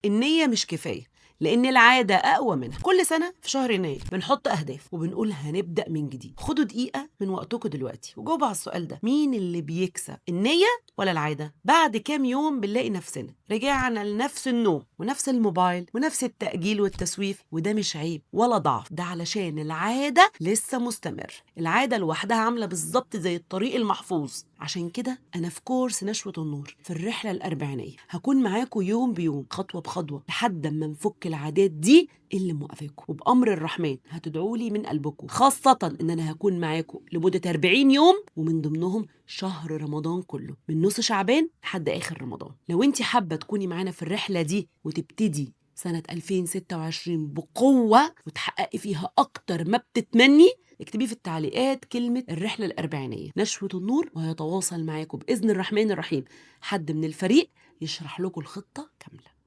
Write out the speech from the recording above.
النية مش كفاية، لأن العادة أقوى منها. كل سنة في شهر يناير بنحط أهداف وبنقول هنبدأ من جديد. خدوا دقيقة من وقتكم دلوقتي وجاوبوا على السؤال ده: مين اللي بيكسب، النية ولا العادة؟ بعد كام يوم بنلاقي نفسنا رجعنا لنفس النوم ونفس الموبايل ونفس التأجيل والتسويف، وده مش عيب ولا ضعف، ده علشان العادة لسه مستمر. العادة لوحدها عاملة بالظبط زي الطريق المحفوظ. عشان كده أنا في كورس نشوة النور في الرحلة الأربعينية هكون معاكم يوم بيوم، خطوة بخطوة، لحد ما نفك العادات دي اللي موقفاكم، وبأمر الرحمن هتدعوا لي من قلبكم، خاصة إن أنا هكون معاكم لمدة 40 يوم، ومن ضمنهم شهر رمضان كله من نص شعبان لحد آخر رمضان. لو انت حابة تكوني معانا في الرحلة دي وتبتدي سنة 2026 بقوة وتحققي فيها أكتر ما بتتمني، اكتبي في التعليقات كلمة الرحلة الأربعينية نشوة النور، وهيتواصل معاكم بإذن الرحمن الرحيم حد من الفريق يشرح لكم الخطة كاملة.